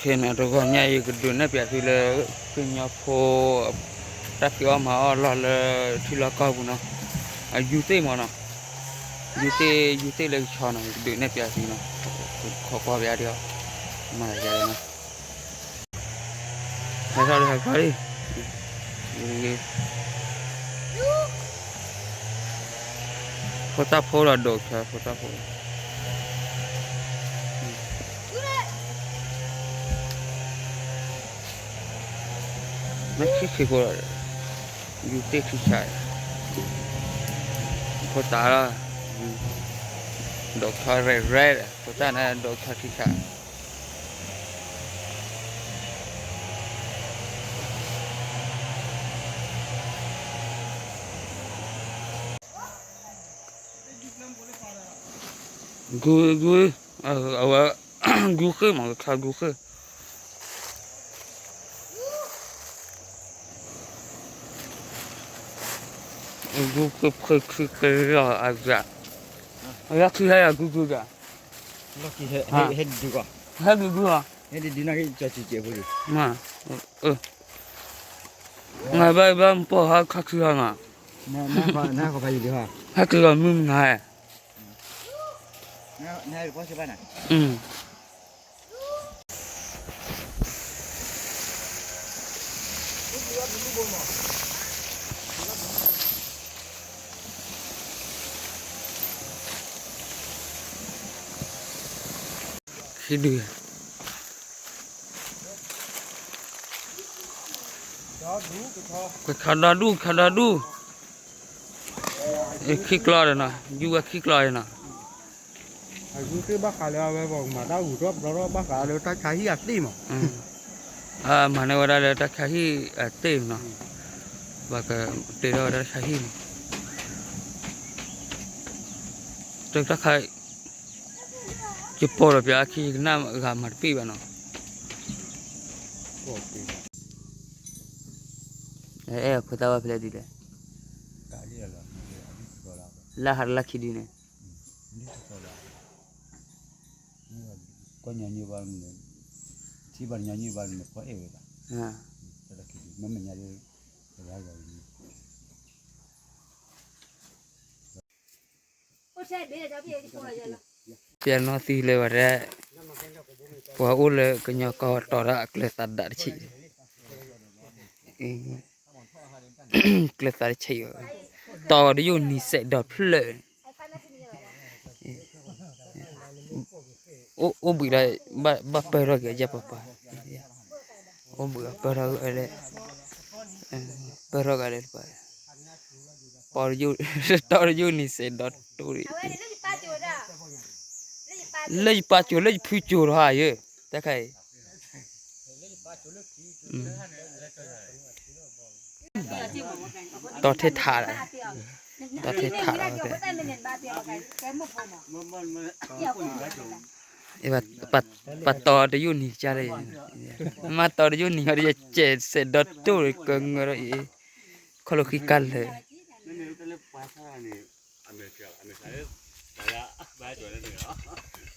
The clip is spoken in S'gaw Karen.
ခဲန့ၣ်တဂီၤညါအံၤ ကဒုးနဲၣ်ပျးသုလၢ ကညီဖိ တၢ်ဖံးအီၣ်မၤအီၣ်လီၢ်လၢထံလီၢ်ကီၢ်ပူၤနီၤ, အယူၤသ့ၣ်မးနီၤ, ယူၤသ့ၣ် ယူၤသ့ၣ်လၢကဆီနီၤ ကဒုးနဲၣ်ပျးသုနီၤ, ခိးကွၢ်ပျးဒံးအီၤ, မၤယၤနီၤ, ဟဲထီၣ်လၢဟဲကွၢ်လံ, ဖိသၣ်ဖိဒီးဒိးဆါ ဖိသၣ်ဖိ မ့ၢ်ဆံးဆံးဖိလီၤ, ယူၤသ့ၣ်ထံဆး, ဖိသၣ်လီၤ, ဒိးဆါရဲၣ်ရဲၣ်ဒီး ဖိသၣ်န့ၣ်ဒိးဆါထံဆး ဂုၤဂုၤ, အဝဲ, ဂုၤဃ့မးကခါဂုၤဃ့, ဂုၤဃ့ဖှဲခုကလီၤအဂၤ, အဂၤခုဟဲယၤဂုၤဂုၤဂၤ, ဟဲဂုၤဂုၤလီၤ, ငါဘၣ်ဘၣ်မပီၢ်ဟးခါခုဟါမး, ဟဲကလီၤမုၢ်မနၤ, ခံဒု, ကခါဒီဒူၣ် ခါဒီဒူၣ်, ခံကျီဒီးနီၤ ယူၤဝဲခံကျီဒီးနီၤ, အယူၤသ့ၣ်ဘၣ်ဃးလၢအဝဲပှၤကမၤတၢ်ဂုၤထီၣ်ပတီၢ်ထီၣ် ဘၣ်ဃးလၢတၢ်ဆါဟံၣ်အသ့ၣ်မး, မၤန့ၢ်ဝဲဒၣ်လၢတၢ်ဆါဟံၣ်အသ့ၣ်နီၤ, ပှၤကတ့ထီၣ်ဝဲဒၣ်တၢ်ဆါဟံၣ်မး, တၢ်ခါ ယပိာ်ဒီးပျးအခံ ယကနၣ်ဂၤမၤတပ့ၢ်ဘၣ်နီၤ, အဲၣ်ဖိသၣ်ဝဲဖဲလဲၣ်ဒ်လဲၣ်, လၢဟးတလၢခံဒ်န့ၣ်, ကညီဘၣ်, ထံၣ်ဘၣ်ညီနုၢ်ဘၣ်န့ၣ် ဖီအဲၣ်ဝဲဘၣ်, မ့မ့ၢ်ညါဒီး ပျဲနီၢ်သံလၢဝဲဒၣ်, ပှၤအိၣ်လၢကညီကီၢ်တီၤဒၣ်အကျၢၤသးဒးတဆံး, ကျၢၤသးတဆံး, တီၤတယိၣ်နံၤစဲးဒီးဖျၢၣ်, အိၣ်ဘှံးဒီး ဘၣ်ပၢၢ်ထီၣ်က့ၤအယၢ်ပၤပၤ, အိၣ်ဘှံးပၢၢ်ထီၣ်, ပၢၢ်ထီၣ်ဂၤလၢတပၤ, တီၤတယိၣ်နံၤစဲးဒီးတိၢ်, လၢယပၢ်ကၠိၤလၢယဖုကၠိၤတဟါယဲ, တၢ်ခါအံၤ တီၤထဲထးလီၤ, တီၤထဲထးလီၤ, ပှၤတီၤတယိၣ်နံၤကါလၢ, မ့ၢ်တီၤတယိၣ်နံၤဟီဒီး ယစဲးဒီးတိၢ်ကငၢဒီးအံၤ, ခီၣ်လိာ်ဃံကါလၢာ်, ဘၣ်ကၠိၤန့ၣ်တဂ့ၤလီၤ,